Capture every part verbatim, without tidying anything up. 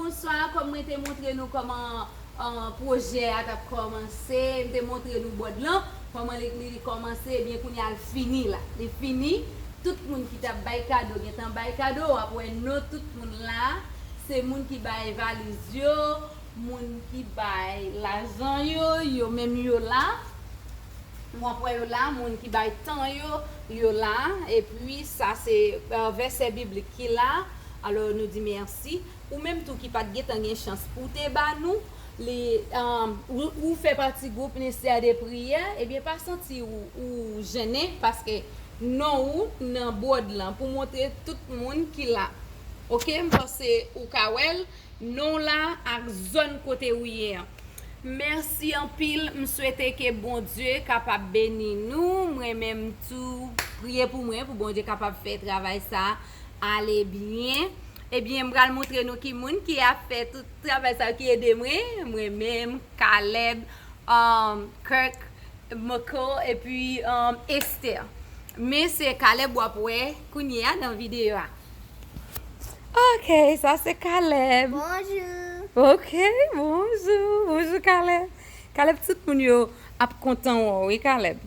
Bonswa, kòm mwen te montre nou kòman, uh, pwojè a t ap kòmanse, m te montre nou bòd lan, kòman li, li, li kòmanse, ebyen kounye a l fini la. Li fini, tout moun ki t ap bay kado, gentan bay kado, w ap wè non tout moun la, se moun ki bay valiz yo, moun ki bay lajan yo, yo menm yo la. W ap wè yo la, moun ki bay tan yo, yo la. Epi sa se, uh, vèsè biblik ki la. Alò nou di mèsi. Ou menm tou ki pa t gentan gen chans pou w te ba nou, li, um, ou, ou fè pati gwoup Ministè de Priyè, ebyen pa santi ou, ou jennen, paske non ou nan bòd lan pou montre tout moun ki la. Oke, m panse ou ka wè l, non w la ak zòn kote ou ye an. Mèsi anpil, m swete ke Bondye kapab beni nou. Mwen menm tou, priye pou mwen, pou Bondye kapab fè travay sa ale byen. Ebyen, m pral montre nou ki moun ki ap fè tout travay sa ki ede mwen. Mwen menm, Caleb, um, Kirk, Mako, epi, um, Esther. Men se Caleb w ap wè kounye a nan videyo a. Ok, sa se Caleb. Bonjou. Ok, bonjou. Bonjou, Caleb. Caleb, tout moun yo ap kontan wè w, wi, Caleb.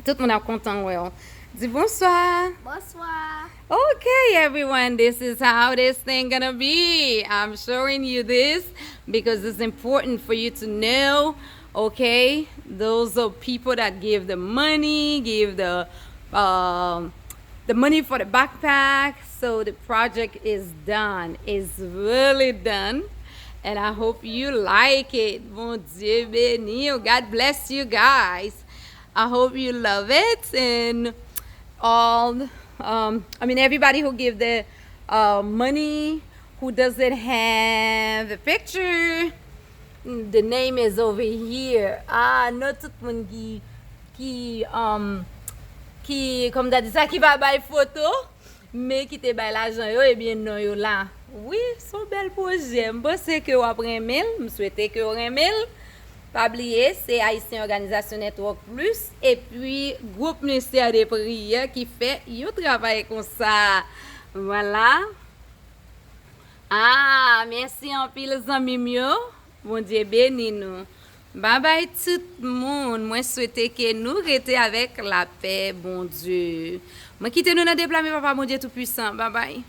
Tout moun ap kontan wè w. Di bonswa. Bonswa. Okay, everyone, this is how this thing gonna be. I'm showing you this because it's important for you to know, okay? Those are people that give the money, give the, um, the money for the backpack. So the project is done. It's really done. And I hope you like it. Bondye beni w. God bless you guys. I hope you love it. And all, um, I mean, everybody who give the, uh, money, who doesn't have a picture, the name is over here. Ah, non tout moun ki, ki, um, ki, kòm ta di sa, ki pa bay foto, men ki te bay lajan yo, ebyen non yo la. Wi, se yon bèl pwojè. M panse ke w ap renmen l, m swete ke w renmen l. Pa bliye, se Haitian Organization Network Plus epi gwoup Ministè de Priyè ki fè yon travay konsa. Vwala. Ah, mèsi anpil zanmi m yo. Bondye beni nou. Babay tout moun. Mwen swete ke nou rete avèk lapè Bondye. Mwen kite nou nan de pla men Papa Bondye Toupwisan. Babay.